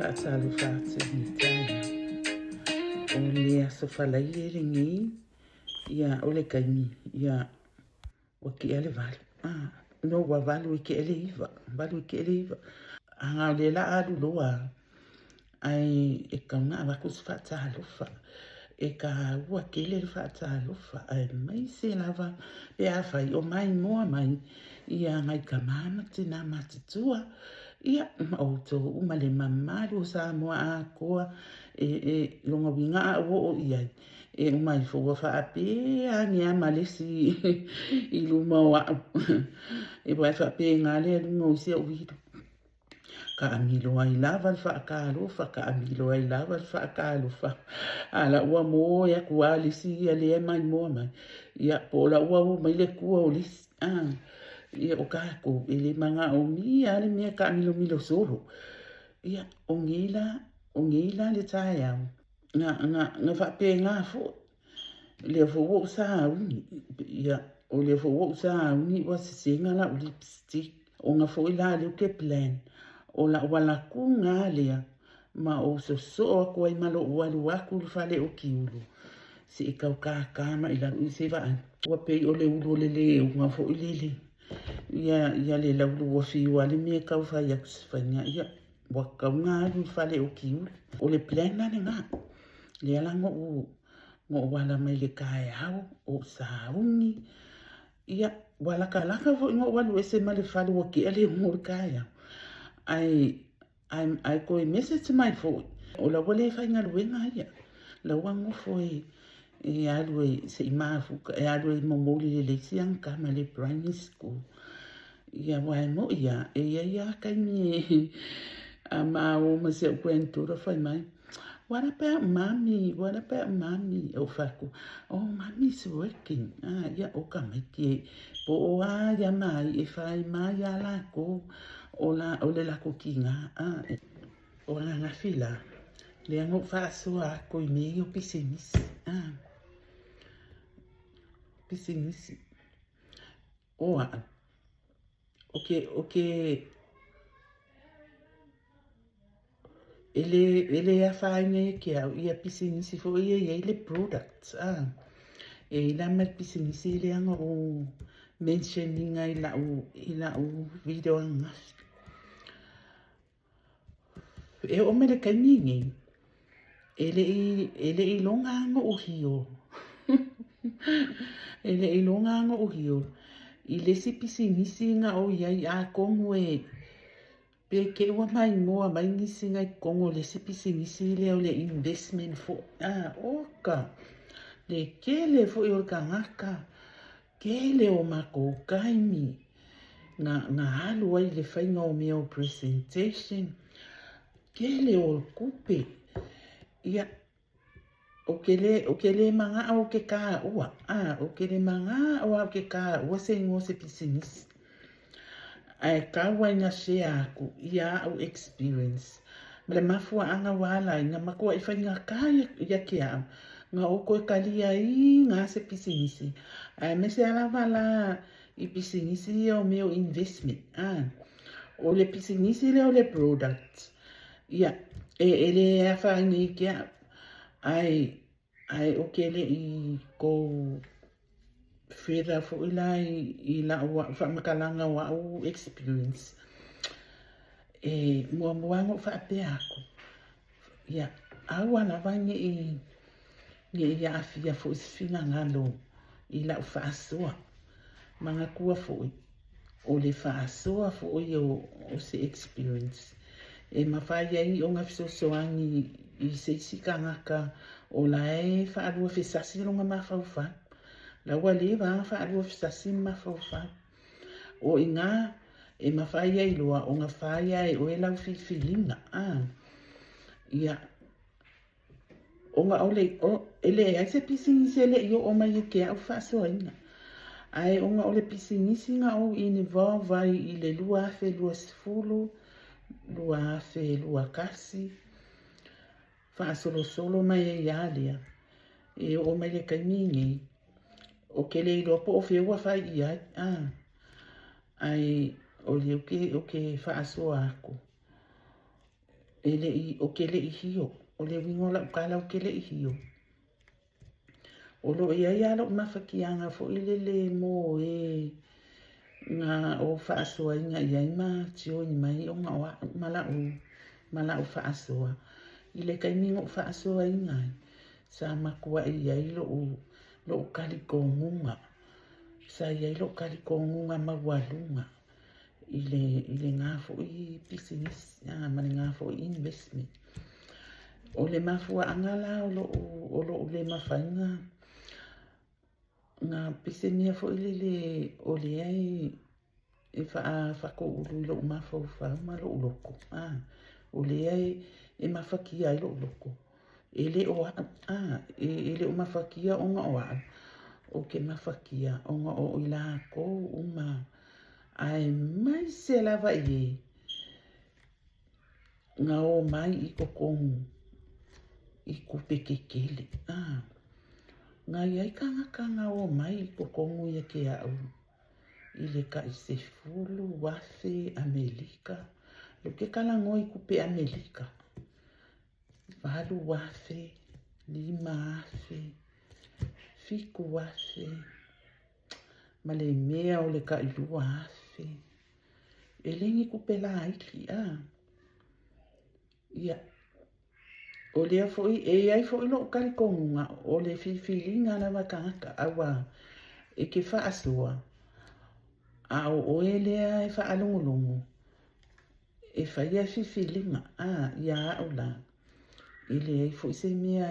Faatalofa atu i lenei taeao. O le aso Faraile lenei, ia, o le taimi, ia, ua tea le 8. Ah, no, ua 8 e tea le 9. 8 e tea le 9. A o lea la a alu loa, ae e tatau ona avatu se faatalofa. E taua tele le faatalofa, aemaise lava pe afai o maimoa mai ia nai tama ma tina matutua, ia ma outou uma le mamalu o Samoa atoa e, e lona uiga a ou oo i ai, e uma ifo ua faapea ane lava ma le isi i luma o au. E aua e faapena le aluga o isi au video. Taamilo ai lava le faatalofa, taamilo ai lava le faatalofa. A la ua moe atu lava le isi ia lea e maimoa mai, ia po o la ua o mai le tua o le isi. Ah, ia o tatou e le manaomia lava le mea e taamilomilo solo. Ia, o nei la, o nei la le taeao, na, na, na faapena foi. Lea foi ua ou sauni, ia, o lea foi ua ou sauni ua sesega lau lipstick. Ona foi la lea ou te plan, o lau alatuga lava lea ma ou sosoo atu ai ma lou alu atu i le fale o Kiulu se i tau tata mai lalo i se vaai. Ua pei o le ulu o le leuga foi lele, ia, ia le laulu ua fiu lava le mea e tau fai atu se faiga, ia, ua tatau ona alu i le fale o Kiulu. O le plan la lena. Lea la na ou, na ou ala mai le taeao, ou sauni, ia, ua latalata foi na ou alu ese ma le fale ua tea le 6 o le taeao. Ae, ae, ae toe message mai foi, o la ua le faigaluega ia, la ua nofo e, e alu e se i mafuta, e alu e momoli i le isi ana tama i le primary school. Ia, aua e moni lava, e i ai lava taimi e a maua ma si au granddaughter fai mai, What about mommy? What about mommy? Ou fai atu, oh, mommy's working. Ah, ia, o tamaiti e po o a ia mai e fai mai iā lakou, o, la, o le lakou tiga. Ah, o ananafi la, lea na ou faasoa atu i mea ia o pisinisi. Ah, pisinisi. O aʻu, o ke, o ke, e le, e le afaina ia te au ia pisinisi foi ia e i ai le products, a. E i ai la ma le pisinisi lea na ou mention ina i lau, i lau video ananafi. E oo mai le taimi lenei, e le i, e le i iloga lava ona ou hiolo. E le i iloga lava ona ou hiolo i le isi pisinisi na ou i ai atonu e pe te i ua maimoa mai nisi na i totonu o le isi pisinisi lea o le investment foi. A, oka! Le tele foi o le tagata, tele o matou taimi na, na alu ai i le faiga o mea o presentation, tele o tupe. Ia, ou te le, ou te le manao ou te taua, a, ou te le manao lava ou te taua se igoa o se pisinisi. Ae tau ai na share atu ia au experience ma le mafuaaga ua ala ai na matuai faigata ia te au na ou toe talia ai ga se pisinisi aemaise a lava la i pisinisi ia o mea o investment a o le pisinisi lea o le product ia e, e le afaina i te au ae Ae ou te le i go further foi la i lau faamatalaga o au experience. E muamua lava ona ou faapea atu, ia aua lava ne i ne i aafia foi se finagalo i lau faasoa. Manatua foi, o le faasoa foi o se experience e mafai ai ona fesoasoani i se isi tagata o la e faaluafesasi lona mafaufau. La ua leva lava faaluafesasi le mafaufau. O i ina e mafai ai loa ona fai lava e oe lau filifiliga. Ia, Ona o le, o, e leai se pisinisi e le i oo mai i ke aʻu faasoaina. Ae ona o le pisinisi na ou involve ai i le 2020, 2021, faasolosolo mai ai lava lea, e oo mai le taimi lenei, ou te le iloa po o fea ua fai i ai, a, ae o lea ou te, ou te faasoa atu. E le i, ou te le i hio. O le uiga o lau tala ou te le i hio. O lo o i ai lava lou mafatiaga foi lele mo e na o faasoaina i ai ma join mai ona o au ma lau, ma lau faasoa. I le taimi na ou faasoaina ai, sa matuai i ai lou, lou talitonuga, sa i ai lou talitonuga maualuga i le, i lena foi pisinisi ma lena foi investment. O le mafuaaga la o lou, o lou le mafai ona na pei se mea foi lele o lea e faatoulu i lou mafaufau ma lou loto, a, o lea e mafatia ai lou loto, e le o au, a, e le o mafatia ona o au, ou te mafatia ona o i latou uma, aemaise lava i e na omai i totonu i tupe tetele. A, na i ai tagata na omai i totonu ia te au i le tai 10,000 Amelika. Ou te talanoa i tupe Amelika, 8,000, 5,000, 7,000, ma le mea o le tai 2,000. E le ni tupe laiti, a. Ia, o lea foi, e i ai foi lou talitonuga, o le filifiliga lava a tagata, aua e te faasoa, a o oe lea e faalogologo, e faia filifiliga, a, ia au la, e leai foi se mea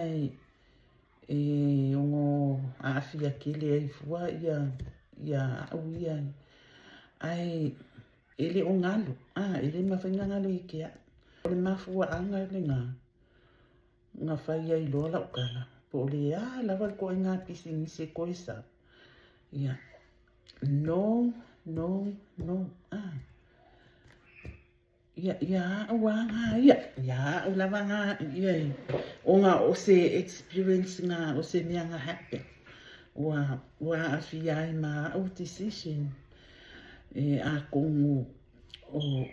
e ono aafia tele ai fua ia, ia au ia, ae e le o galo, a, e le mafai ona galo ia te au. O le mafuaaga lena na fai ai loa lau tala, po o le a lava le ituaiga pisinisi e toe sau, ia, no, no, no, a. Ia, ia au a ngā ia, ia au lava ngā ia e, ona o se experience ngā, o se mea nga happen. Ua, ua aafia ai ma au decision, e atonu o,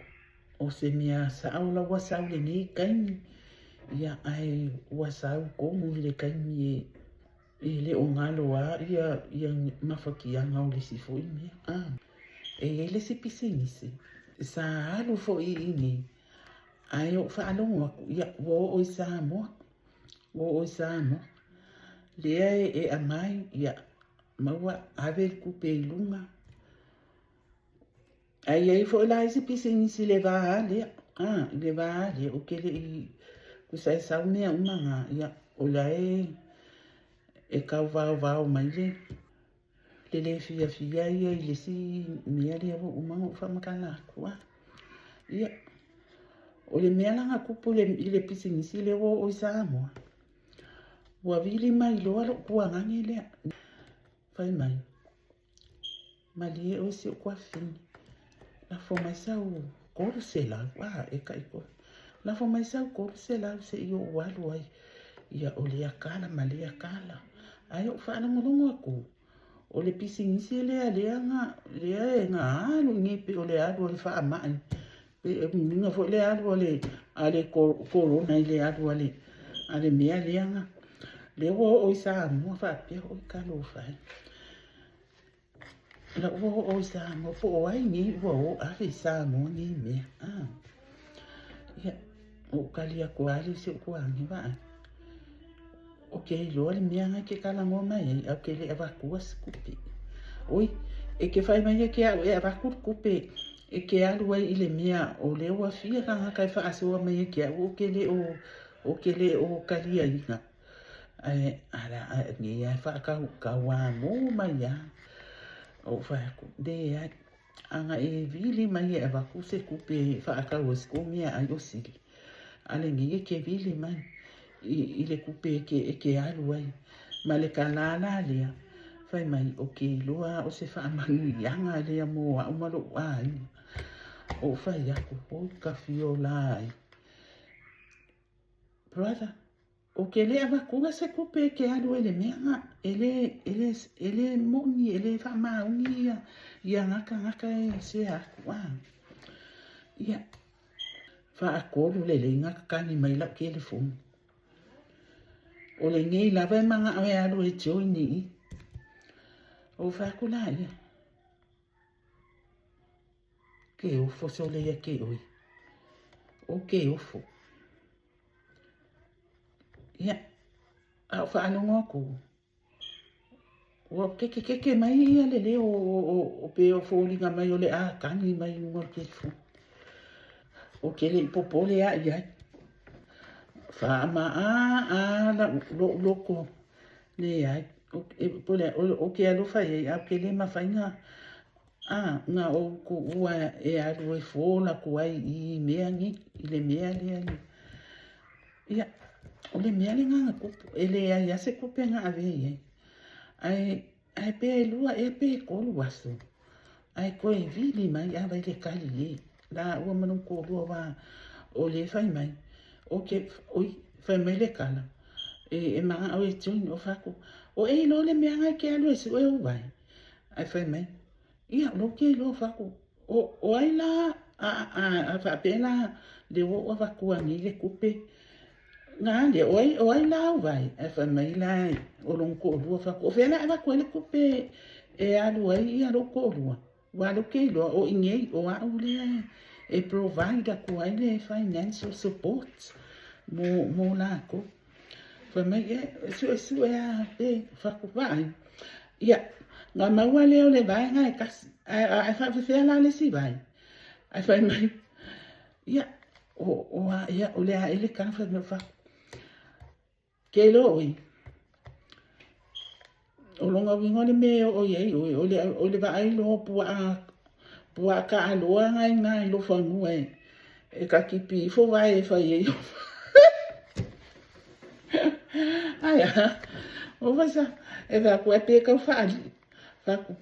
o se mea sao la ua sau lenei taimi, ia, ae ua sau tonu i le taimi e, e le o galo a ia, ia mafatiaga o le isi foi mea. A. E i ai le isi pisinisi sa alu foi i inei, ae ou faalogo atu, ia, ua oo i Samoa, ua oo i Samoa. Lea e aumai, ia, maua, ave le tupe i luga. Ae i ai foi la isi pisinisi i le va lea, a, i le va lea, ou te le i, tusa e sau mea uma na, ia, o la e tau vaovao mai le, le le fiafia ia i le isi mea lea ua uma ona ou faamatala atu. A. Ia, o le mea la na tupu i le pisinisi lea ua oo i Samoa, ua vili mai loa lou tuagane lea. Fai mai, malie oe si ou tuafafine, lafo mai sau 300, a, e tai tolu. Lafo mai sau 300 se i ou alu ai. Ia, o lea tala ma lea tala. Ae ou faalogologo atu, o le pisinisi lea lea na, lea e na alu i nei pei o le alu a le faamai. Pe uiga foi le alu a le, a le corona i le alu a le, a le mea lea na, lea ua oo i Samoa faapea, oi talofa e. La ua oo i Samoa, po o ai nei ua o ave i Samoa nei mea. Ah. Ia, ou tali atu lava le si ou tuaane, vaai. Ou te iloa le mea na e te talanoa mai ai, ae ou te le avatua se tupe. Oi, e te fai mai ia te au e avatu le tupe e te alu ai i le mea o lea ua fia tagata e faasoa mai ia te au, ou te le o, ou te le o taliaina. Ae, ala, ae, nei lava e faakauamo mai lava. Ou fai atu, leai, ana e vili mai e avatu se tupe e faatau ai se kou meaai o sili, a lenei e te vili mai i le tupe e te alu ai. Ma le tala la lea, fai mai, ou te iloa o se faamanuiaga lea mo au ma lou aiga. Ou fai atu, oi ka fiola ai. Brother, Ou te le avatua se tupe e te alu ai i le mea na, e le, e le, e le moni, e le faamaoni ia, ia na tagata e sea atu, a. Ia, Faatolu lelei na tatagi mai lau telefoni. O lenei lava e manao e alu e join i i. Ou fai atu laia. Ke ofo sole ia ke oi. O ke ofo. Ia, a o faalogo atu, ua kekekeke mai ia le leo o pe o foliga mai o le a tagi mai i luga o le telefoni. Ou te le i popole a i ai. Faamaā lou loto leai. Ou te alofa i ai, ae ou te le mafai na na ou tuua e alu e fall atu ai i mea nei, i le mea lea. Ia, o le mea lena na tupu, e leai lava se tupe na ave i ai. Ae, ae pe lua ea pe tolu aso, ae toe vili mai ava i le tali e laua ma lona toalua aua o lea e fai mai, ou te, oi, fai mai le tala, e manao e join, ou fai atu, o e iloa le mea na e te alu e sue ou vae? Ae fai mai, ia, o lea ou te iloa, ou fai atu, O, o ai la, a, a, a faapea la, lea ua ou avatua nei le tupe, na lea, o ai, o ai la au vae? Ae fai mai la, o lona toalua, fai atu, o fea la e avatu ai le tupe e alu ai ia lou toalua? Aua o lea ou te iloa, o i nei, o au lea e provide atu ai le financial support mo, mo latou. Fai mai, e suesue a pe, fai atu, vaai. Ia, na maua lea o le vaega e tasi, ae, ae faafefea la le isi vae? Ae fai mai, ia, o, o a ea, o le a ea le tala fai mai, fai atu, ke iloa ʻoe, o lona uiga o le mea e oo i ai ʻoe, o le, o le vaai loa o puaa, puaa kaaloa na i ina i lou fanua e, e ka kipi ifo vae e fai ai. Ae a, o fai sa, e fai atu, e pe tau faalii. Fai atu,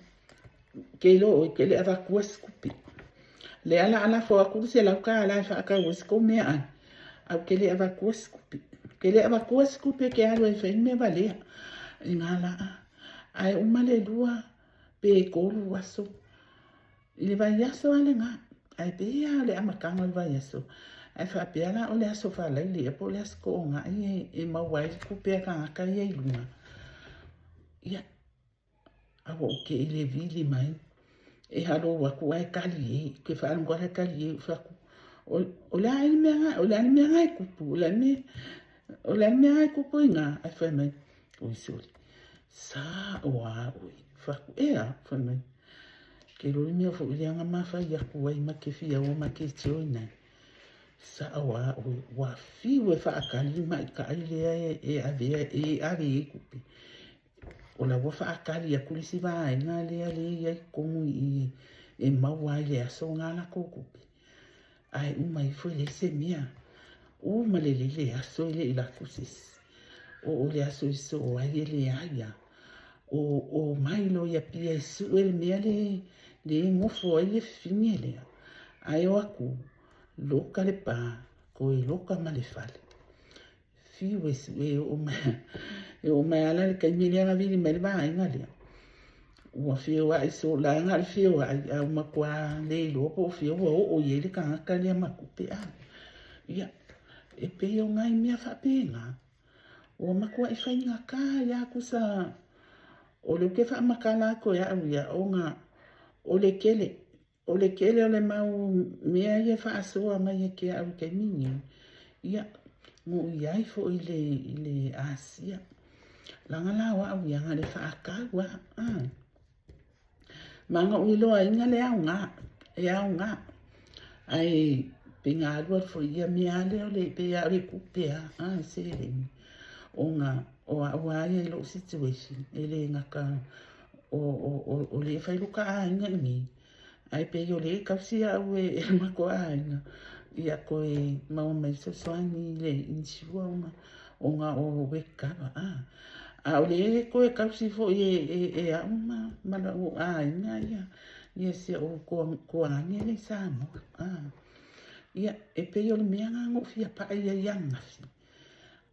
ke iloa ʻoe, ke le avatua se tupe. Lea la a lafo atu le $100 e faatau ai se kou meaai, ae ou te le avatua se tupe. Ke le avatua se tupe ke alu ai e fai le mea valea. I ngā lā, ae uma le lua pe tolu aso, I le vaiaso lava lena, ae pei lava o le amataga o le vaiaso, ae faapea la o le aso Faraile ea po o le aso Toonai e maua ai le tupe a tagata ia i luga. Ia, a ua ou tei le vili mai, e halou atu ae tali e, ke faalogo atu ae tali e, ou fai atu, o le a le mea na, o le a le mea na e tupu, o le a le mea, o le a le mea na e tupu i ina? Ae fai mai, oi sole, sao lava oe. Fai atu, e a? Fai mai, Ke iloa le mea foi lea na ma fai atu ai ma ke fia o ma ke join ai. Sao lava oe, ua fiu e faatali le maitaʻi lea e ave e ave i ai tupe. O la ua faatali atu le isi vaega lea lea e i ai totonu i i e maua ai le aso na latou tupe. Ae uma ifo e leai se mea. Uma lelei le aso e le i alu atu se isi. Oo le aso i soo ai e leai lava. O, o mai loa i Apia e sue le mea le, le e nofo ai le fafine lea. Ae o atu, loka le pā, toe loka ma le fale. Fiu e sue e oo mai, e oo mai lava la le taimi lea na vili mai le vaega lea. Ua feoai soo la na o le feoai, a ua matua le iloa po o fea ua oo i ai le tagata lea ma tupe a. Ia, e pei o nai mea faapena. Ua matuai faigata ai lava tusa o lea ou te faamatala atu e au ia, ona o le tele, o le tele o le mau mea ia e faasoa mai e te au i taimi nei, ia, na ou i ai foi i le, i le Asia. Leaga la o au ia, na o le faatau lava. Ma na ou iloaina le aoga, e aoga. Ae pei na alualu foi ia mea lea o le, pei lava o le tupe lava, e seleni. Ona o au lava ia i lou situation, e le gata o lea e fai lo ta aiga i inei, ae pei o lea e tausi au e lo matou aiga, ia toe maua mai fesoasoani i le insure ona ona o work cover. A o lea e toe tausi foi e au ma lou aiga ia si ou tuagane lea i Samoa. Ia, e pei o le mea lena na ou fia pai ai ananafi,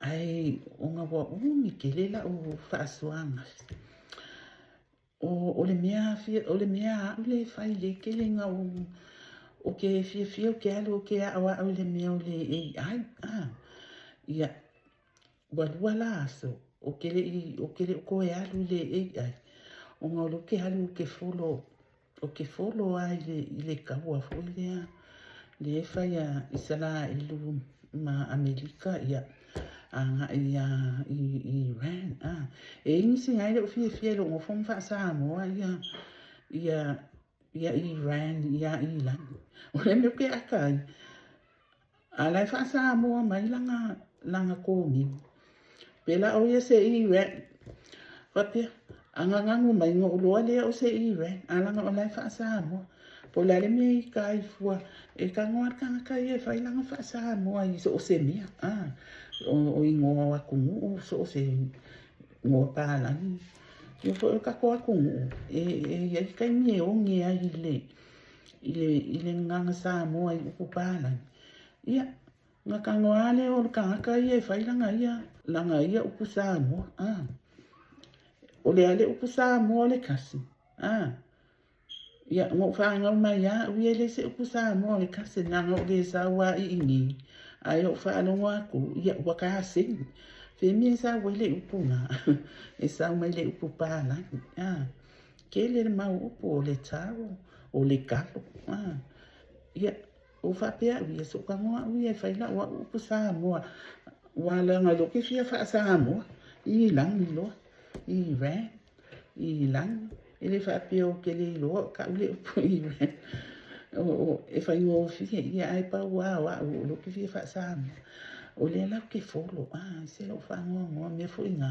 ae ona ua umi tele lau faasoa ananafi. O le mea o le mea a au lea e fai lea e tele ina ou Ou te fiafia ou te alu ou te aʻoaʻo i le mea o le AI a. Ia, ua lua la aso, ou te leʻi, ou te leʻo toe alu i le AI, ona o lea ou te alu ou te follow, ou te follow lava i le taua foi lea, lea e fai a Isaraelu ma Amerika, ia, agai ia i Iran, a. E i ai nisi na e le o fiafia e le o nofo ma faa-Samoa ia, ia, ia Iran ia Ilani. O le mea ou te aka ai, a la e faa-Samoa mai lana, lana komini. Pe la o ia se Iran. Faapea, a gaganu mai na ou iloa lea o se Iran, a lana o la e faa-Samoa. Po o le a le mea i ka ai fua, e tago lava le tagata ia e fai lana faa-Samoa i so o se mea. A, o igoa o atunuu, so o se igoa palagi. Ia foi o le tatou atunuu, e i ai taimi e oge ai i le gagana Samoa i upu palagi. Ia, ona tago lava lea o le tagata ia e fai lana ia upu Samoa. O le a le upu Samoa o le kasi? Ia, na ou fanau mai lava au ia e leai se upu Samoa o le kasi, leaga ou le sau lava i inei, ae ou faalogo atu, ia ua kasegi. Fea mea e sau ai le upu na? E sau mai le upu palagi. A, tele le mau upu o le taro, o le kalo. A, ia, ou faapea au ia, se ou tago au ia e fai lau au upu Samoa, ua leaga o lea ou te fia faa-Samoa, i lagi loa, i ran. I lagi, e le faapea ou te le iloa o kau le upu i e faigofie, ia ae pau lava o au o lea ou te fia faa-Samoa. O lea la ou te follow, a, ese lou faanoanoa, mea foi na,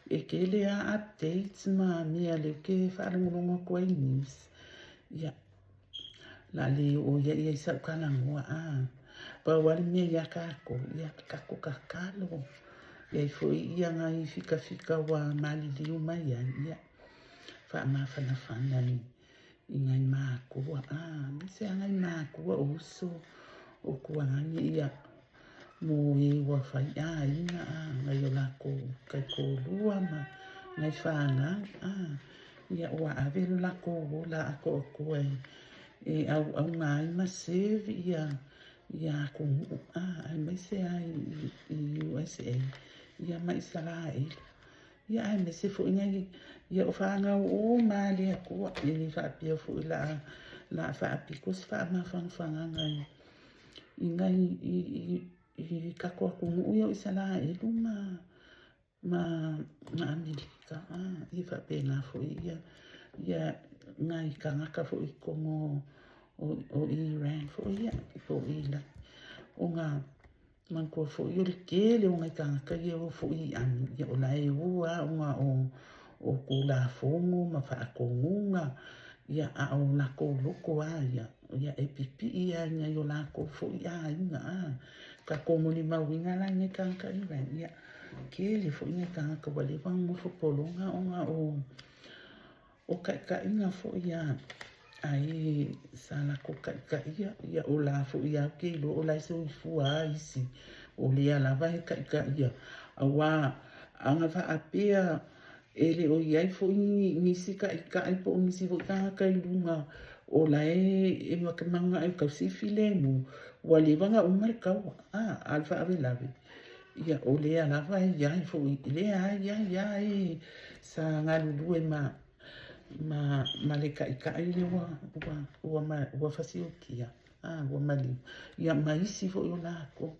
e tele lava updates ma mea o lea ou te faalogologo atu ai i news, ia, o le a le oo ia i ai sau talanoa, a, pau lava le mea ia tatou, ia tatou tatalo. E i ai foi ia nai fikafika ua maliliu mai ai, ia, faamafanafana i nai matua, a, aemaise lava nai matua o uso, o tuaagi, ia, mo e ua fai aiga, a, nai o latou taitoalua ma nai fanau, a, ia, ua ave lo latou ola atoatoa e auauna ai ma serve ia ia atunuu, a, aemaise lava i USA, ia ma Isaraelu, ia aemaise foi nai, ia o fanau uma a le Atua, e le faapea foi o le a faapito se faamafanafanaga i nai, i tatou atunuu ia o Isaraelu ma ma Amerika, a, ia faapena foi ia, ia nai tagata foi i totonu o Iran foi ia, po o Iran. Ona manatua foi o le tele o nai tagata ia e o foi i ami, ia o la e o lava ona o Tulafono ma faatonuga, ia a o latou loto lava ia, ia e pipii lava i nai o latou foi aiga, a. Tatou molimauina la i nai tagata Iran, ia Tele foi nai tagata ua leva ona nofo pologa ona o taitaiga foi a e sa latou taitaia, ia o la foi lava ou te iloa o la e soifua lava isi o lea lava e taitaia, aua ana faapea e le o i ai foi nisi taitai po o nisi foi tagata i luga o la e mananao e tausi le filemu, ua leva ona uma le taua, a o le faalavelave, Ia, o lea lava e i ai foi, lea lava e i ai lava e sa galulue ma, ma, ma le taitai lea ua, ua, ua, ua fasiokia, a, ua maliu, ia, ma isi foi o latou.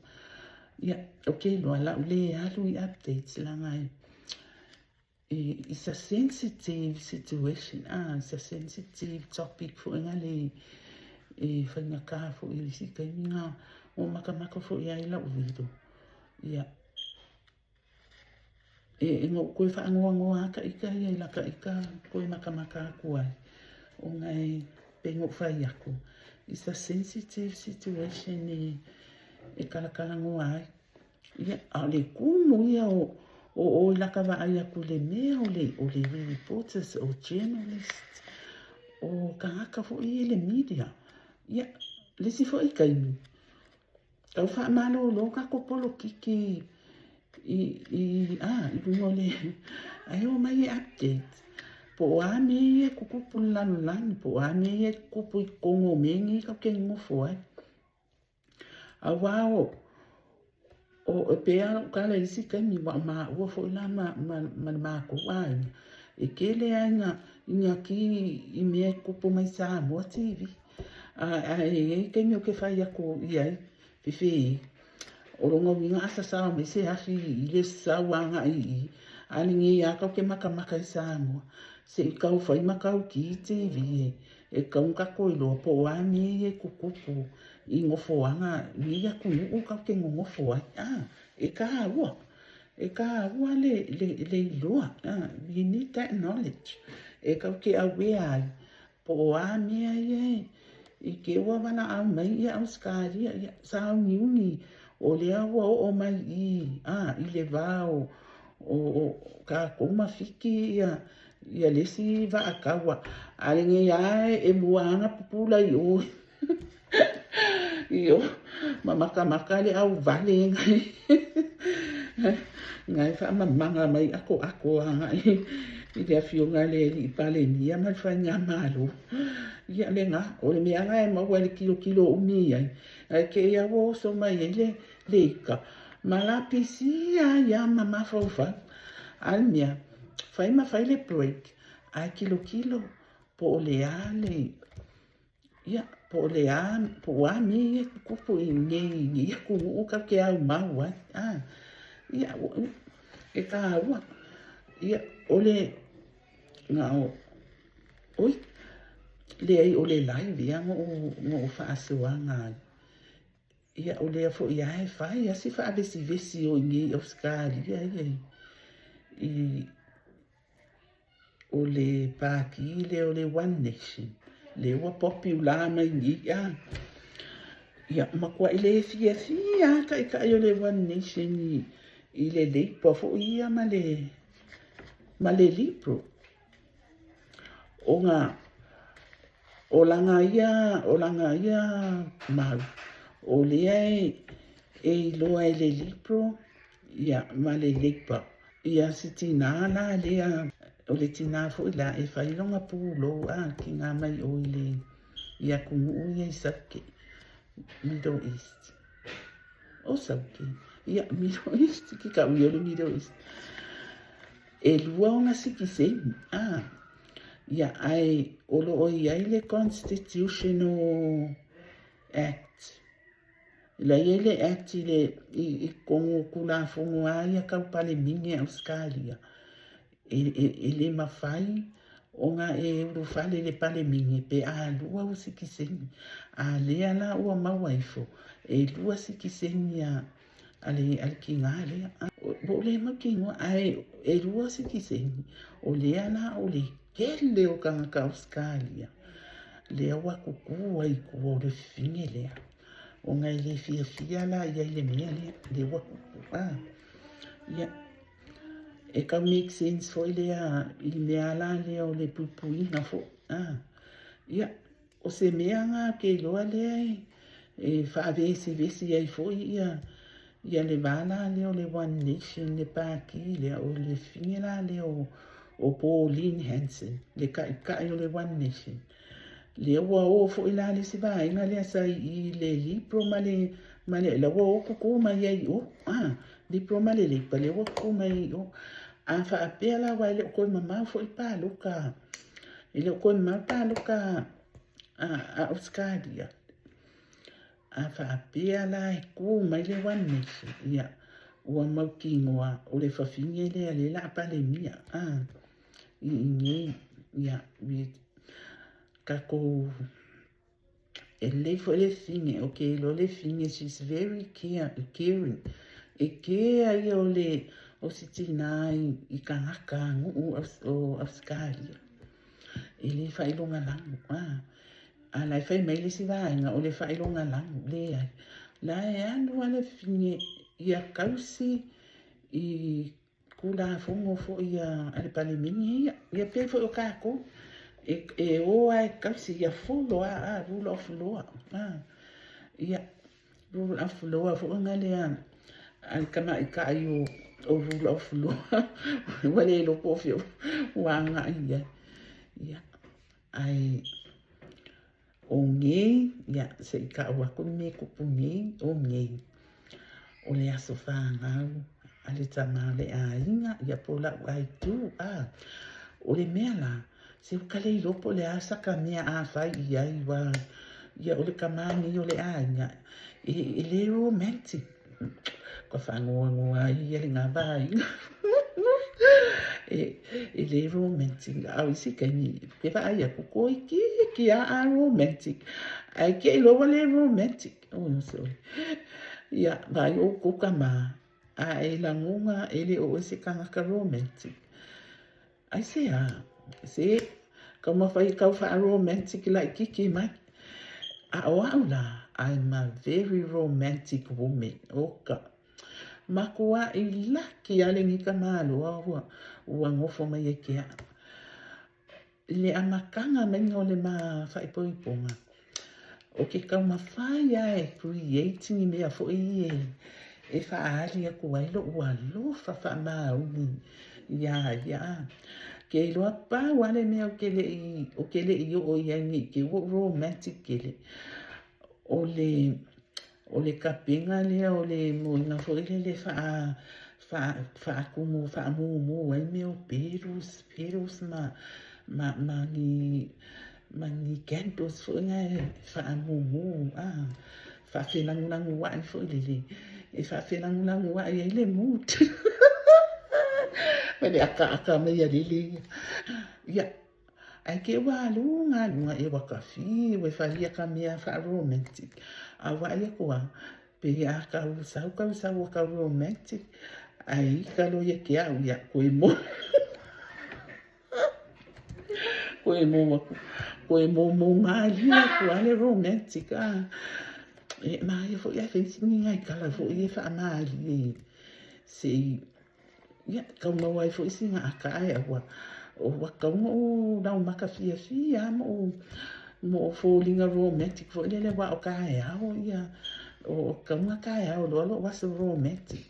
Ia, ou te iloa, o le a ou le alu i updates leaga e, It's a sensitive situation, ah, it's a sensitive topic foi na le e faigata foi i le isi taimi na ua matamata foi ai lau video. Ia, e na ou toe faanoanoa lava ta ita ia i lata ita toe matamata atu ai, ona e pei ona ou fai atu, it's a sensitive situation e talatalanoa ai. Ia, a o le kumu ia o oe la ka vaai atu i le mea o le, o le reporters, o journalists, o tagata foi ia i le media. Ia, le isi foi taimi, tau faamalolo tatou polokiki i, i, a, i luga o le, ae omai e update. Po o a mea ia e tutupu i le lalolagi, po o a mea ia e tutupu i totonu o mea nei tatou te nonofo ai. Aua o, o, e pei lava lou tala i isi taimi, aua o maua foi la ma, ma, ma le matou aiga, e tele lava ina, ina ki i mea e tutupu mai Samoa TV. Ae i ai taimi ou te fai atu i ai, Fefe, o lona uiga a sasao mai se afi i le sau agai i i, a lenei lava tatou te matamata i Samoa, se i tau fai ma tau ki TV e, e tatau ona tatou iloa po o a mea ia e tutupu i nofoaga i nei atunuu tatou te nonofo ai. A, e taua, e taua le, le, le iloa. A, we need that knowledge. E tatou te aware ai Po o a mea ia e i te ua valaau mai ia Ausetalia, ia sauniuni o lea ua oo mai i a i le va o o o tatou ma Fiti ia ia le isi vaa taua a lenei a e mua a na pupula i o i o ma matamata le au vale nai nai faamamaga mai atoato agai i le afioga i le alii Palemia ma le faigamalo. Ia lena, o le mea la e maua i le tilotilo umi ai, ae te i lava ua oso mai ai le, le ika, ma la pisi ai lava ma mafaufau. A le mea, fai ma fai le break, ae tilotilo po o le a le, Ia, po o le a, po o a mea ia e tutupu i nei, i nei atunuu tatou te aumau ai. A, ia, e taua. Ia, o le, na o, oi, leai o le live ia na ou, na ou faasoaga ai. Ia, o lea foi lava e fai lava si faavesivesi o i inei i Ausetalia ia i, O le pātī lea o le One Nation, lea ua popular mai nei a. Ia, matuai le fiafia lava taitai o le One Nation i, i le Labour foi ia ma le, ma le Liberal. Ona o lana ia, o lana ia mau, o lea e, e iloa e le Liberal ia, ma le Labour. Ia si tinā la lea, o le tinā foi la e fai lona pulou a kinā mai o i le i atunuu ia i Sauke, Middle East. O Sauke, ia Middle East, ki ka ui o le Middle East. E lua ona sikiseni, a, ia ae o lo o i ai le Constitutional Act La i ai le Act i le i totonu o Tulafono a ia tau Palemene a Ausetalia, e, e, e le mafai ona e ulufale i le Palemene pe a lua ou sikiseni. A lea la ua maua ifo, e lua sikiseni a, a le, a le kinā lea. Ua ou le mautinoa, ae e lua sikiseni, o lea la o le tele o tagata Ausetalia, lea ua tutu ai i tua o le fine lea. Ona e le fiafia la ia i le mea lea, lea ua tupu. Ah, ia, e tau make sense foi lea i le mea la lea o le puipuiga foi. Ah, ia, o se mea na ke iloa lea e, e faavesivesi ai foi ia, ia le va la lea o le One Nation, le pāti lea, o le fine la lea o, o Pauline Hanson, le taitai o le One Nation. Lea ua o foi la le isi vaega lea sa i le Libro ma le, ma le, la ua o kuku mai ai i o, ah, Libro ma le Leipa, lea ua kuku mai ai i o. A faapea la, aua e le o toe mamao foi le palota, e le o toe mamao le palota a, a Ausetalia. A faapea la e tu mai le One Nation, ia, ua mautinoa o le fafine lea lea o le a Palemia, ah, i inei, ia, tatou, e lelei foi le fine, ou te iloa le fine, she's very care, caring, e kea ia o le, o si tinā i, i tagata nuu o Ausetalia. E le faailogalanu, ah. A la e fai mai le isi vaega, o le faailogalanu, leai. La e alu a le fine ia tausi i Tulafono foi a le Palemene ia, ia pei foi o tatou, e, e o a e tausi ia follow a, a rule of law. A, ia, rule of law foi na lea a le tamaitai o, o rule of law. Ua le iloa po o fea ua agai i ai. Ia, ae o nei, ia, se i ta'u aku le mea e tupu nei, o nei, o le aso fanau a le tama o le aiga, ia po o la'u aitu, a. O le mea la, se ua ka le iloa po o le a saka mea a fai i ai, ua, ia o le tama nei o le aiga, e, e le romantic. Ua faanoanoa ai ia lena vaega. E, e le romantic. A o isi taimi, ke vaai aku, toeitiiti lava a romantic. Ae te i loa ua le romantic. Oi, sorry. Ia, vaai outou tama, a e lagona e le o oe se tagata romantic. Aisea? Se, taumafai e tau faa-romantic laitiiti mai. A o au la, I'm a very romantic woman. Oka. Matua'i laki lava lenei tamaloa ua, ua nofo mai ia te a'u. I le amataga maiga o le ma faaipoipoga, ou te taumafai lava e create ni mea foi ia e faaali atu ai lo'u alofa faamaoni iā ia. Ke iloa pau lava le mea ou te le i, ou te le i oo i ai ne i te i ua ou romantic tele, o le O le kapena lea o le moena foi lele faa, faa, faatumu, faamumu ai mea o petals, petals ma, ma, ma ni, ma ni candles foi na e faamumu, a, faafelagulagua'i foi lele, e faafelagulagua'i ai le mood. Ma le akaaka mai a lele ia. Ia, Ae ke ua alu ga luga e ua ka fiu e fai ia ka mea faa-romantic. A vaai aku a, pei a kau sau kau sau ua kau romantic, ae ika loa ia ke a'u ia koe mo koe mo aku, koe moumou malie aku a le romantic a. E māia foi ae fai ni nai kala foi e faamālie se i Ia, tau maua ai foi sina aka ae ua, ua tatau ona ou laumaka fiafia lava ma ou, ma ou foliga romantic foi lele aua o taeao ia, o tatau ona taeao loa lou aso romantic.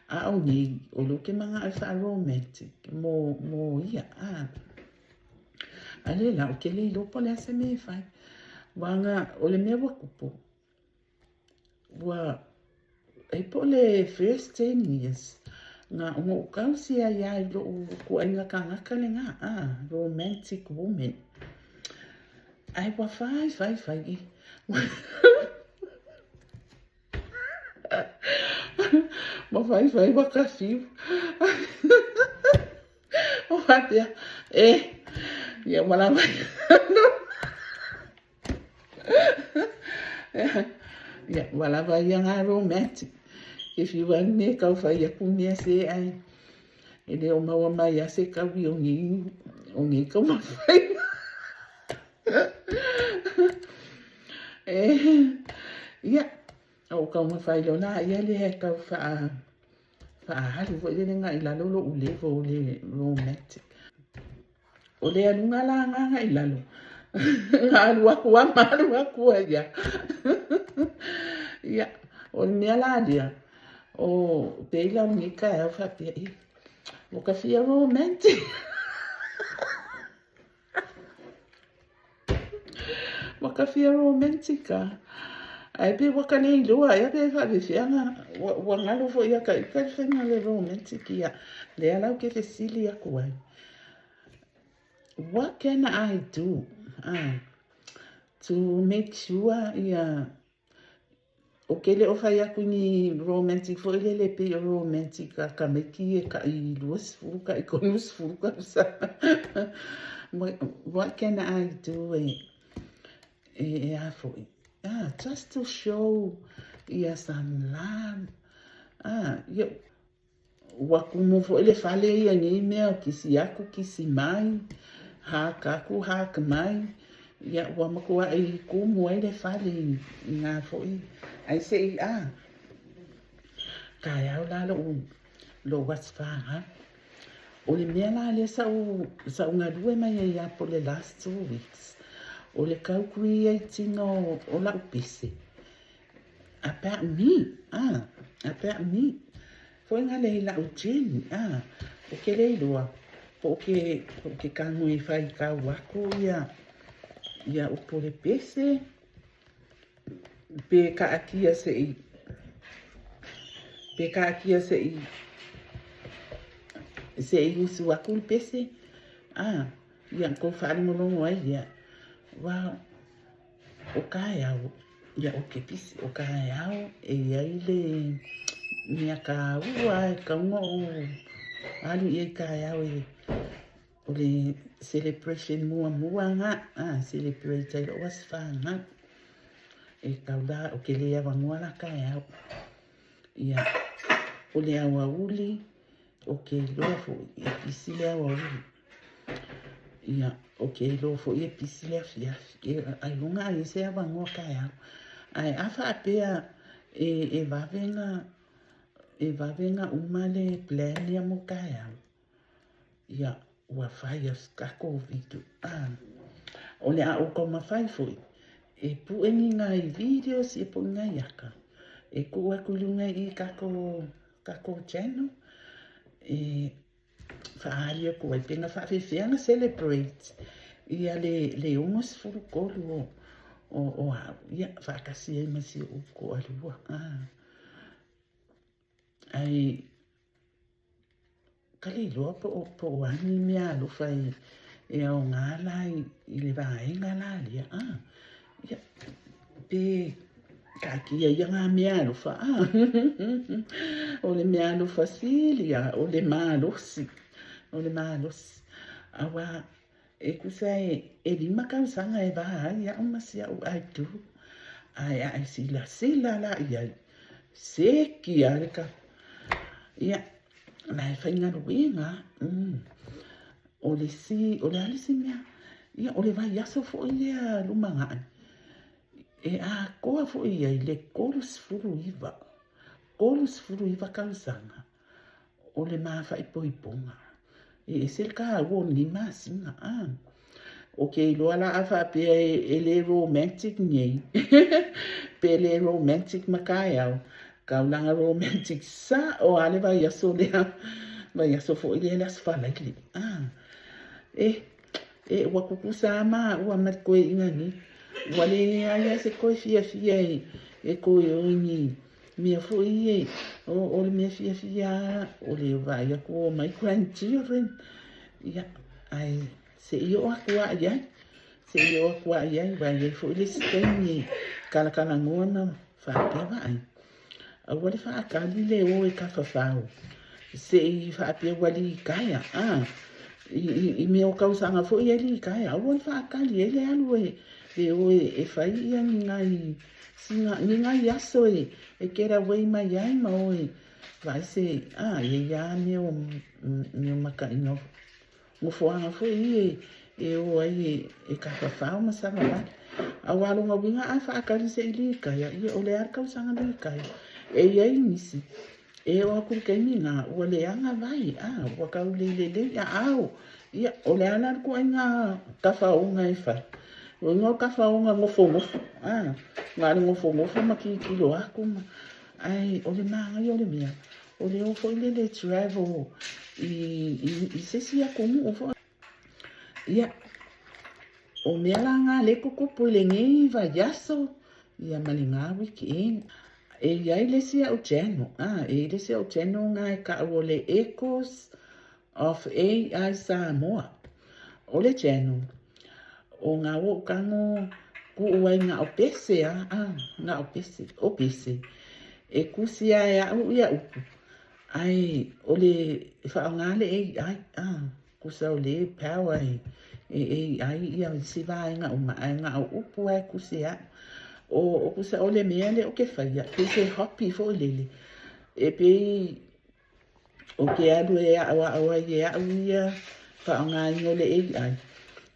A o nei, o lea ou te manao e faa-romantic mo, mo ia, a. A lea la, ou te le iloa po o le a se mea e fai. Aua na, o le mea ua tupu, Ua, e po o le first 10 years, na ona ou tausi ai lava i lo'u ituaiga tagata lena, a, romantic woman. Ae ua fai, fai, fai, e, ua fai, fai, ua kafiu. Ua faapea, e, ia ua lava. Ia, ua lava ia ngā romantic. Ke whiu ai me kau whai aku mea se ai. E le o maua mai a se kaui o nei, o nei kau mawhai. E, ia, o kau mawhai lo la ia le he kau wha, whaaharu foi le lenga i lalo lo ulevo o le romantic. O le aluga la agaga i lalo, na alu aku a ma alu aku ai ia. Ia, o le mea la lea, o pei la o lenei taeao faapea, e, ua ta fia romantic. Ua ta fia romantic a. Ae pei ua ta le iloa ea pe faapefea na, ua, ua galo foi ia ta ita le faiga o le romantic ia. Lea la ou te fesili atu ai. What can I do to make sure ia ou te le o fai atu i ni romantic foi lele e pei o romantic a tamaiti ia e ta'i 20 ta'i 30 tausaga. What can I do e e a foi? Ah, just to show ia some love. Ah, ia Ua kumu foi le fale ia nei mea o kisi aku kisi mai, haka aku haka mai, ia ua matua'i kumu ai le fale i ngā foi ai se i a. Taeao la lo'u lo'u aso fanau. O le mea la lea sa ou sa ou galue mai ai ia po le last 2 weeks, o le tau create ina o la'u pese about me, ah, about me. Foi nga le i la'u journey, ah, ou te le iloa. Po o ke, po o ke tago e faitau aku ia, ia upu o le pese, pe kaatia se i, pe kaatia se i, se i usu aku le pese, a, ia kou faalogologo ai lea. Aua o taeao, ia ou te pisi, o taeao e i ai le mea taua e tatau ona ou alu i ai taeao e o le celebration muamua lena, a, celebrate ai lou aso fanau. E tatau la, ou te le avanoa la taeao. Ia, o le aoauli, ou te iloa foi e pisi le aoauli. Ia, ou te iloa foi e pisi le afiafi. E, ailoga a i ai se avanoa taeao. Ae a faapea e, e vave na, e vave na uma le plan ia mo taeao, ia, ua fai a tatou video. Ah, o le a ou taumafai foi e pue ni nai videos ia po o ni nai aka e tuu atu i luga i tatou, tatou channel e faaali atu ai pe na faafefea ona celebrate ia le, le 63 o, o, o au, ia, faatasi ai ma si ou toalua. Ah. Ae ka le iloa po o, po o a ni mea alofa e, e aoga la i, i le vaega la lea. Ah, ia, pe taatia ia ngā mea alofa. Ah, o le mea alofa sili a, o le malosi. O le malosi. Aua, e tusa e, e 5 tausaga e va ai au ma si au aitu. Ae a e silasila la i ai, seki lava le ka. Ia, la e faigaluega. O le isi, o le a le isi mea? Ia, o le vaiaso foi lea lumanai, e atoa foi i ai le 39, 39 tausaga o le mafaipoipoga. E ese le taua o lenei masina, a. Ou te iloa la a faapea e le romantic nei, pe le romantic ma taeao, taulaga romantic sao lava le vaiaso lea, vaiaso foi lea le Aso Faraile. A, e, e, ua tutusa lava maua ma le toeaina nei. Ua leai lava se toe fiafia e, e toe o i ni mea foi ia, o, o le mea fiafia lava, o le vaai atu o my grandchildren. Ia, ae se i oo atu lava i ai, se i oo atu lava i ai, aua e i ai foi le isi taimi e talatalanoa ma faapea, vaai, aua le faatali le o e tafafao, se i faapea ua litaea, a, i, i, i mea o tausaga foi e litaea, aua le faatali ai le alu e, le o e, e fai ia ni nai, sina, ni nai aso e, e get away mai ai ma o e vaai se, a, e i ai lava mea o, mea o makaina Nofoaga foi ia e o ai e, e tafafao ma savavali. Aua lona uiga a faatali se i litaea, ia o le a le tausaga litaea. E i ai nisi, e oo atu i le taimi lena, ua leaga vai, a, ua tau le lelei aao. Ia, o le a la le ituaiga tafaoga e fai? Lona uiga o le tafaoga nofonofo, a, na o le nofonofo ma tilotilo atu ma, ae o le manaia o le mea, O le o foi lele travel i, i, i se isi atunuu foi. Ia, o mea la ngā le tutupu i lenei vaiaso, ia ma lena weekend. E i ai le isi au channel, ah, e i ai le isi au channel ngā e kau o le Echoes of AI Samoa. O le channel, o ngā ou tago kuu ai na o pese, ah, ah, na o pese, o pese. E kusi a e au ia upu, ae o le faaaoga le AI, ah, kusa o le power e, e AI ia isi vaega uma, ae na o upu lava e kusi e au. O, o kusa o le mea lea ou te faia, pei se hobby foi lele, e pei Ou te alu e aʻoaʻo ai e aʻu ia faaaogaina o le AI.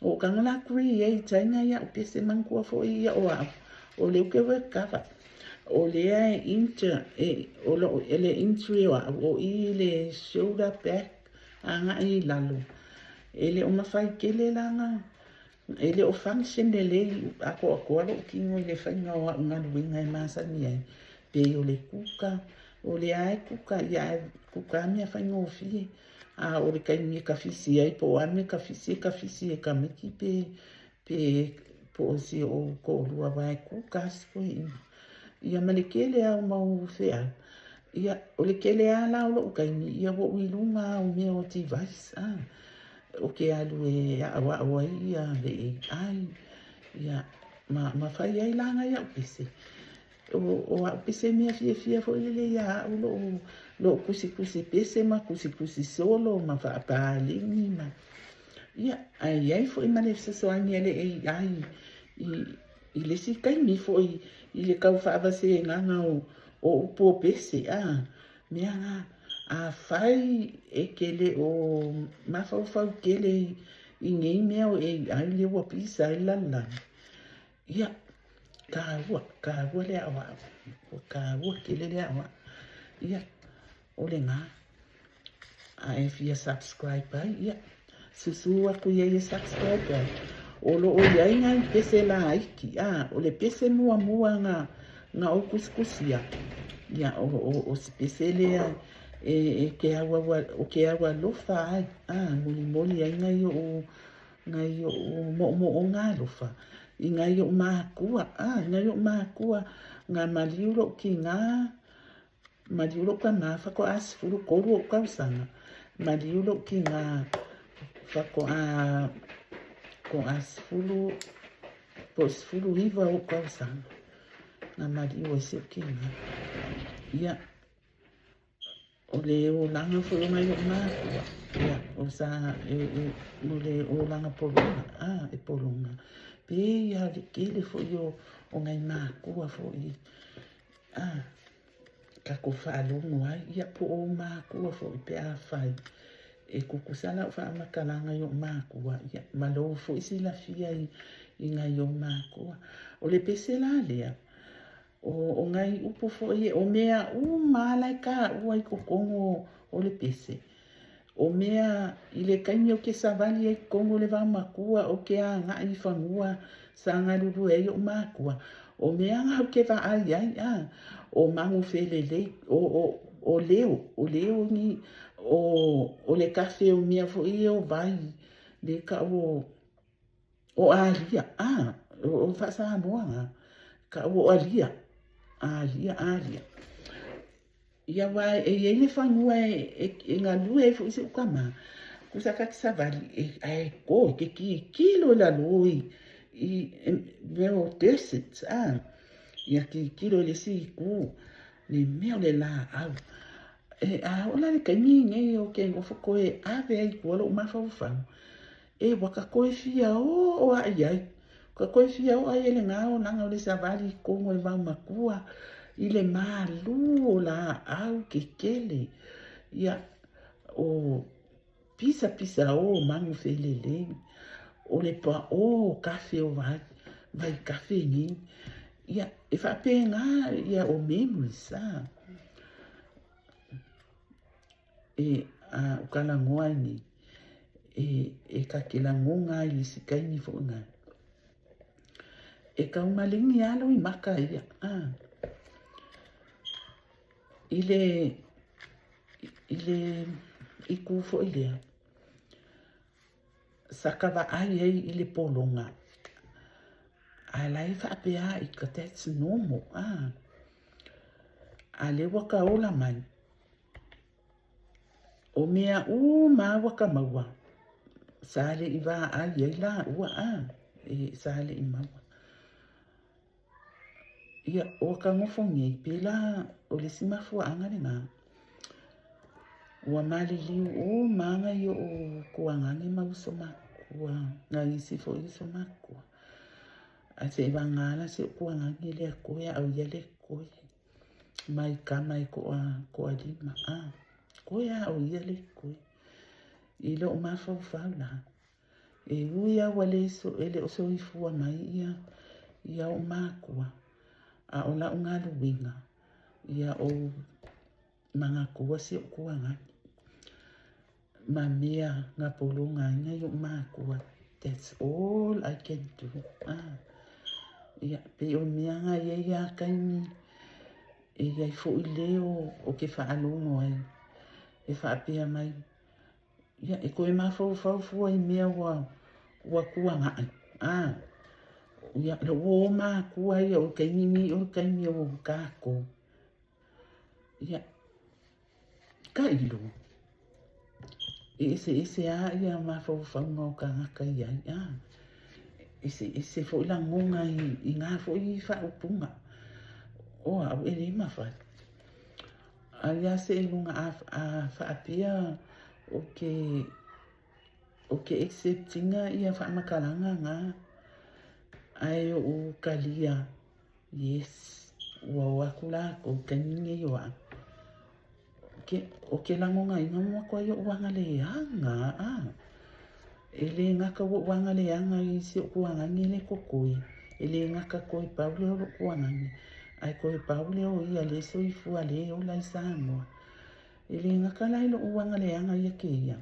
O ka la create ai nai aʻu pese manatua foi ia o aʻu, o lea ou te recover. O lea e injure, e, o lo, e le injury o aʻu, o i le shoulder back agai i lalo. E le o mafai tele la na, e le o function lelei atoatoa loʻu kino i le faiga o aʻu galuega e masani ai, pei o le kuka, O lea e kuka, ia e kuka mea faigofie. A o le taimi e kafisi ai po o a le mea e kafisi, e kafisi e tamaiti pe pe po o si ou toalua aua e kuka lava si toeaina. Ia ma le tele lava o mau feau, ia o le tele lava la o lou taimi, ia ua ou i luga lava o mea o device a, ou te alu e aoao ai ia le AI, ia ma, ma fai ai la nai au pese. O, o au pese mea fiafia foi lele ia au lou, lou tusitusi pese ma tusitusi solo ma faapaleni ma ia, ae i ai foi ma le fesoasoani a le AI i, i le isi taimi foi i le tau faavasegaga o, o upu o pese, a, mea na, afai e te le o mafaufau tele i, i nei mea o AI lea ua pisa ai le lalolagi, Ia, taua, taua le aoao. Ua taua tele le aoao. Ia, o lena. A e fia subscribe ai, ia, susu atu i ai e subscribe ai. O lo o i ai nai pese laiti, a, o le pese muamua na, na ou tusitusia, ia, o, o, o se pese lea e, e ke au, o ke au alofa ai, a, molimoli ai nai ou Nai oʻu moʻomoʻoga alofa, i nai oʻu mākua, a, i nai oʻu mākua, na maliu loʻu kinā, maliu loʻu tamā faatoa 13 oʻu tausaga, maliu loʻu kinā faatoa toa 10 po o 19 oʻu tausaga, na maliu ai si ou kinā. Ia, O le olaga foi o nai oʻu mākua, ia, o sa, e, e, o le olaga pologa, a, e pologa. Pe ia le tele foi o, o nai mākua foi, a, tatou faalogo ai, ia, po o mākua foi pe afai e tutusa lau faamatalaga i oʻu mākua, ia, ma lou foi silafia i, i nai ou mākua. O le pese la lea, O, o nai upu foi e, o mea uma lava la e taua i totonu o, o le pese. O mea i le taimi ou te savali ai i totonu o le vaomatua, ou te agai i fanua sa galulue ai oʻu mākua, o mea na ou te vaai ai, a, o manu felelei, o, o, o leo, o leo ni, o, o le kafe o mea foi ia o vai, le kau o, O alia, a, o faa-Samoa na, ka o alia, alia, alia. Ia wā e i ai le fanua e, e, e galue ai foi si ou tamā, kusa ka te savali, e, ae ko, e te kikilo i lalo i, i, e, mea o desert, a, ia kikilo i le isi itu, le mea o le laau. E, a oo la le taimi nei o ke nofo koe e ave ai i tua lou mafaufau, E ua ka koe fia oo aʻe i ai. Ka koe fia oo ai e le gaolaga o le savali i kogo e vaumakua i le malū o laau kekele. Ia, o pisapisa o manu felelei, o le paʻō o kafe o vai, vai kafe nei. Ia, e faapena ia o memories, a. E, a, o ka lagoa ai nei, e, e ka ke lagoga ai i se kaimi foi ngai. E kau maligi alo i maka ia, a. I le, i le, i kū foi lea, sa ka vaai ai i le pologa, a la e faapea i ka that's normal, a. A lea ua ka ola mai, O mea uma a ua ka maua, sa le i vaai ai lāua, a, e, sa le i maua. Ia, ua ka nofo nei, pēlā o le isi mafuaaga lenā. Ua maliliu uma a nai oʻu tuagane ma uso makua, nai isi foi uso makua. Ae seʻi vagā la si oʻu tuagane lea koe a o ia le koe. Mai kama e koa, koa lima, a, koe a o ia le koe. I lou mafaufau la, e ui a ua le so, e le o soifua mai ia, ia oʻu makua, a o lau galuega, ia ou manatua si oʻu tuagane. Ma mea na pologa ai nai oʻu mākua, that's all I can do. Ah. Ia, pei o mea na i ai ia taimi, e i ai foi leo o ke faalogo ai, e faapea mai, Ia, e toe mafaufau fua i mea ua ua tuanai. A, ia, le ua o matua ia o le taimi nei o le taimi o tatou. Ia, tailo, e eseese lava ia mafaufauga o tagata i ai, a. Eseese foi lagona i na foi faaupuga. O au e le mafai. Ai lava seiloga a faapea o ke o ke accept ina ia faamatalaga na, ae ou talia, yes, ua o atu latou i taimi nei o au. Ke, o ke lagonaina ua matuai ou agaleaga, a. E le gata ua ou agaleaga i si ou tuagani le totoe, e le gata toe pau lea o lou tuagani, ae toe pau lea o ia le soifua le ola i Samoa. E le gata la i lou agaleaga ia te ia,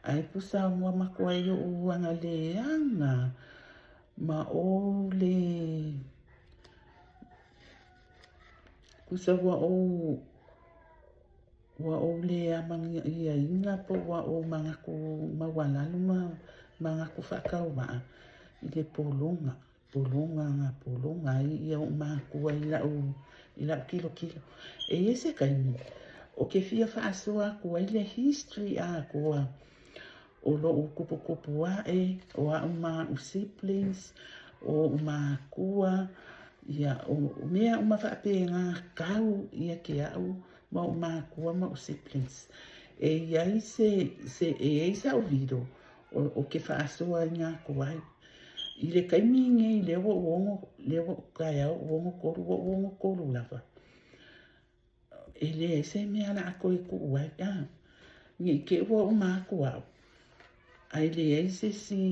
ae tusa ua matuai ou agaleaga ma ou le tusa ua ou Ua ou le amanaia po ua ou manatu maualalo ma manatu faatauvaa i le pologa, pologa na pologa ai ia ou matua i lau, i lau tilotilo. E i ai se taimi ou te fia faasoa atu ai le history atoa o lou tuputupu ae, o au ma au siblings, o ou matua, ia, o mea uma faapena tau ia te au ma ou matua ma ou siblings. E i ai se, se, e i ai sa'u video o ke faasoaina atu ai. I le taimi nei lea ua ou ono, lea ua ou taeao ua 63, ua ou 63 lava. E leai se mea o le a toe tuu ai, a. Ne i te i ua uma atu au, ae leai se isi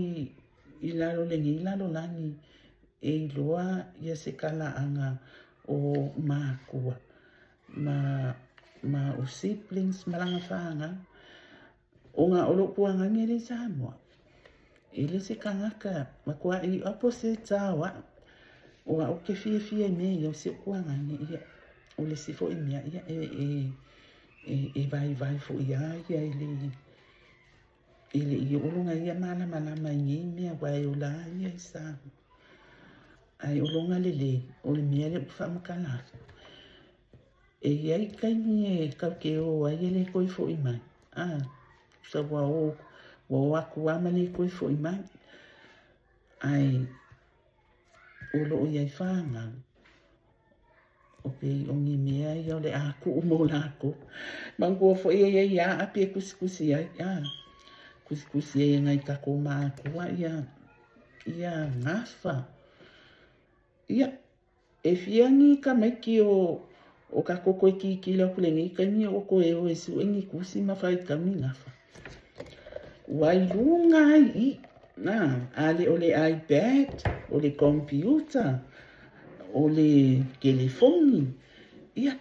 i lalo o lenei lalolagi e iloa ia se talaaga o matua ma ma o siblings ma lana fanau. Ona o lou tuagani e le i Samoa. E le se tagata matuai opposite lava o au. O au ou te fiafia i mea ia o si ou tuagani, ia, o le isi foi mea, ia, e, e, e, e vaivai foi lava ia i le, e le i oo lona ia malamalama i nei mea aua e ola lava ia i Samoa. Ae o lona lelei, o le mea lea ou te faamatala atu, E i ai taimi e tatou te o ai e le toe foi mai. A, tusa ua o, ua o atu lava ma le toe foi mai. Ae o lo o i ai fanau, o pei o ni mea ia o le a tuu mo latou. Manatua foi e i ai lava api e tusitusi ai, a, tusitusi ai e nai tatou matua ia, ia gafa. Ia, E fia ni tamaiti o tatou toe tilotilo atu i lenei taimi o toe o e sue ni tusi ma faitau ni gafa. Ua i luga ai i, na, a le o le iPad, o le computer, o le telefoni, ia,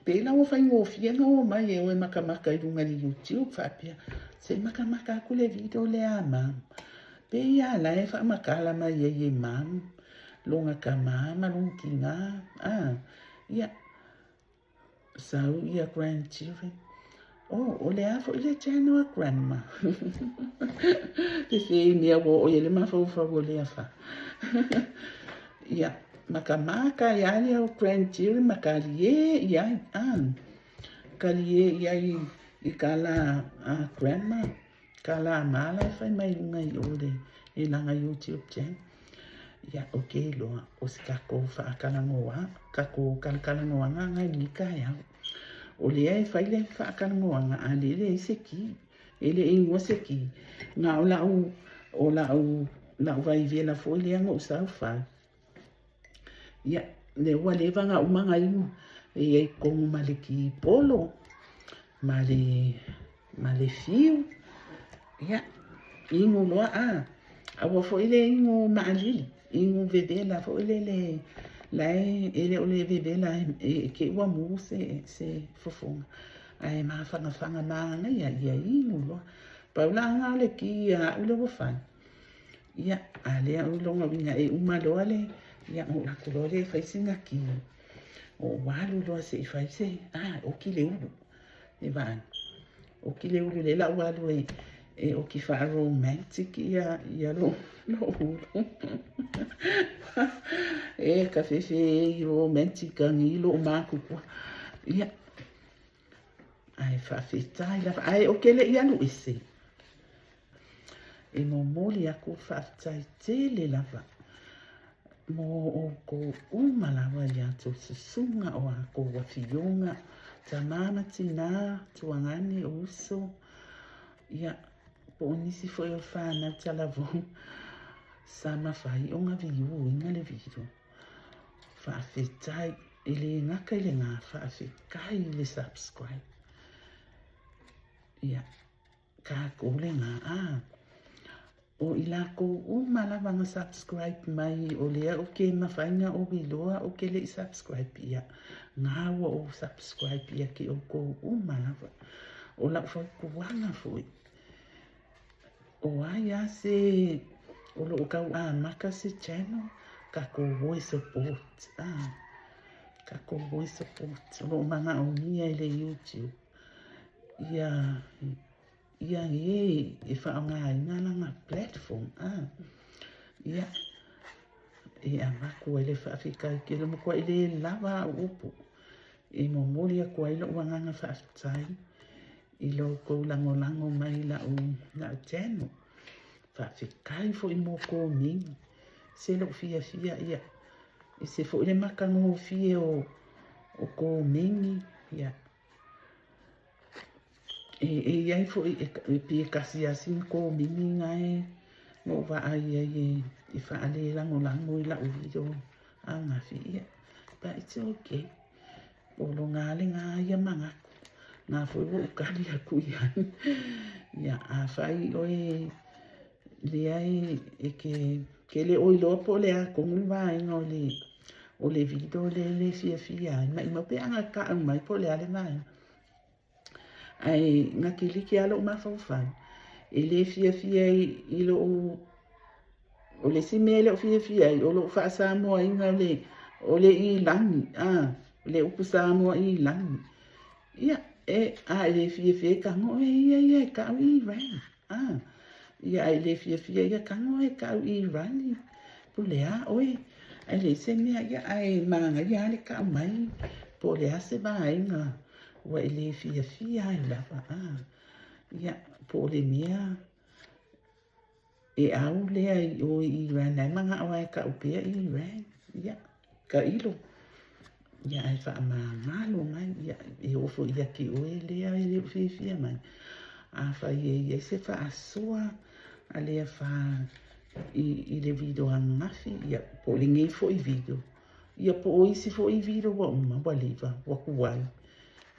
pei la ua faigofie ona omai e o e matamata i luga i le YouTube faapea, se i matamata atu le video lea a mum. Pei lava la e faamatala mai ai e mum lona tama ma lona tina, a, ia, sau ia grandchildren, oh, o le a foi le channel a grandma? Pefē mea ua oo i ai le mafaufau o lea fa. Ia, matamata ai lava lea o grandchildren ma talie i ai, a, talie i ai i tala a grandma. Ka la mala e fai mai luga i o le i lana YouTube channel. Ia, o ke iloa, o se takou faatalanoa, takou talatalanoaga na i lenei taeao. O lea e fai le faatalanoaga, a le leai se ki. E le inua se ki. Na o lau, o lau, lau vaivela foi lea na ou saofai. Ia, lea ua leva na uma na inu. E i ai totonu ma le ki polo, ma le, ma le fiu. Ia, inu loa, a, aua foi le inu maalili, inu vevela foi lele, la e, e le o le vevela e, e te i ua mu se, se fofoga. Ae mafagafaga manaia, ia inu loa. Pau la na o le ki a au lea ua fai. Ia, a lea o lona uiga e uma loa le, ia, ona ou atu loa lea e fai sina ki. Ou alu loa se i fai se, a, oki le ulu. E vaai, oki le ulu lea la ua alu e, E oki faa-romantic ia ia lou ulu. E ka fefe i romantic agi lou makukua. Ia, ae faafetai lava. Ae o ke leʻi alu ese. E momoli aku faafetai tele lava mo oukou uma lava ia tou susuga o a kou afioga, tama ma tina, tuagane, o uso, ia, po o nisi foi o fanau talavou sa mafai ona viuina le video. Faafetai, e le gata i lena, faafetai i le subscribe. Ia, tatou lena, a. O i lakou uma lava na subscribe mai o lea o ke mafai na ou iloa o ke leʻi subscribe ia na ua ou subscribe ia te oukou uma lava. O la'u fautuaga foi, o ai a se o loo tau amata se channel, tatou o e support, a tatou o e support. O loo manaomia e le YouTube ia ia e e faaaogaina lana platform, a ia e avatu ai le faafetai tele. Matuai le lava au upu e momoli atu ai lou agaga faafetai i lo outou lagolago mai i lau lau channel. Faafetai foi mo komeni. Se lou fiafia ia ese foi le matagofie o komeni ia. E i ai foi e pe tasi lava sina komeni na e na ou vaai ai e faalelagolago i lau video ananafi, ia, but it's okay. O lona lava lena ia manatu. Na foi ua ou tali atu i ai. Ia, afai oe lea e ke le o iloa po o le a tonu le vaega o le video lea e le fiafia ai, maimau pe ana tau mai po o le a le vaega. Ae na kiliki lava lou mafaufau, e le fiafia i lou, o le isi mea e le o fiafia ai, o lou faasamoaina o le ilani, a, le upu Samoa ilani. Ia, e, a e le fiafia e tago oe ia ia e tau ilani, a. Ia, a e le fiafia ia tago oe e tau ilani, po o le a oe. Ae leai se mea, ia, ae manaia lava le tau mai po o le a se vaega ua e le fiafia ai lava, a. Ia, po o le mea e au lea i o i Iran, ae manao lava e tau pea Iran. Ia, tailo. Ia, ae faamagalo mai. Ia, e oo foi ia te oe lea e le o fiafia mai. Afai e i ai se faasoa a le afa i le video ananafi, ia, po o lenei foi video, ia po o isi foi video ua uma, ua leva, ua tuai.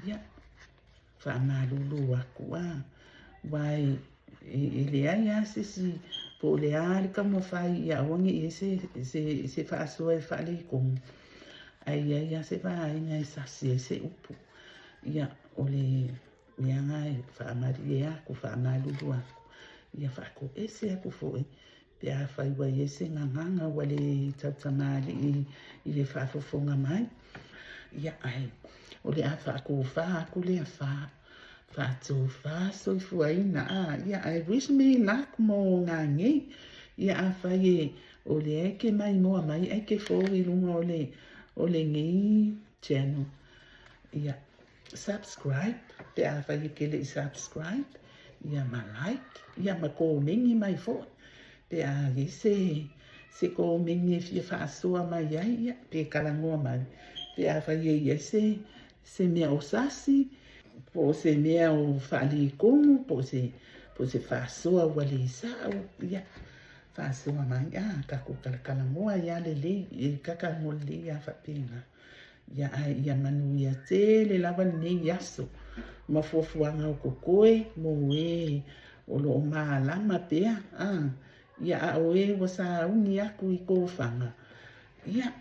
Ia, faamalulu aku, a, aua e leai lava se isi, po o le a le taumafai ia aua ne i i ai se faasoa e faaletonu, ae i ai lava se vaega e sasi ai se upu. Ia, o le mea lena e faamalie atu, faamalulu atu, ia faatoese atu foi pe afai ua i ai se gagana ua le tautamalii i le faafofoga mai. Ia, ae o le a faatofa atu lea fa, faatofa soifuaina. A, ia, ae wish me luck mo ngā nei. Ia, afai e o lea e ke maimoa mai ai ke fou i luga o lenei channel. Ia, subscribe pe afai e ke leʻi subscribe, ia ma like, ia ma komeni mai foi pe a i ai se komeni e fia faasoa mai ai, ia pe talanoa mai pe afai e i ai se mea o sasi po o se mea o faaletonu po o se faasoa ua le sa'o, ia faasoa mai, a tatou talatalanoa ai lava lelei, e talatalanoa lelei lava faapena. Ia ae ia manuia tele lava lenei aso ma fuafuaga o totoe mo e o lo o malama pea, a, ia a o e ua sauni aku i tofaga, ia,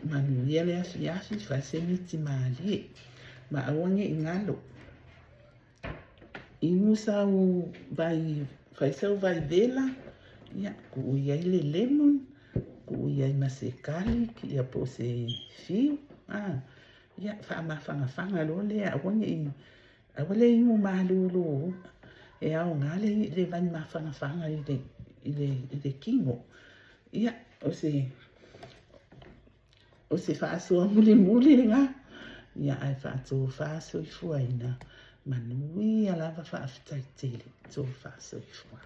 manuia le afiafi, fai se miti malie, ma aua ne i galo. Inu sau vai, fai sau vai vela, ia, tuu i ai le lemon, tuu i ai ma se garlic, ia po o se fiu, a, ia, faamafagafaga loa lea, aua ne i, aua le inu malulu. E aoga le, le vai mafanafana i le, i le, i le kino. Ia, o se, o se faasoa mulimuli lena. Ia, ae faatofa soifuaina. Manuia lava faafetai tele. Tofa soifua.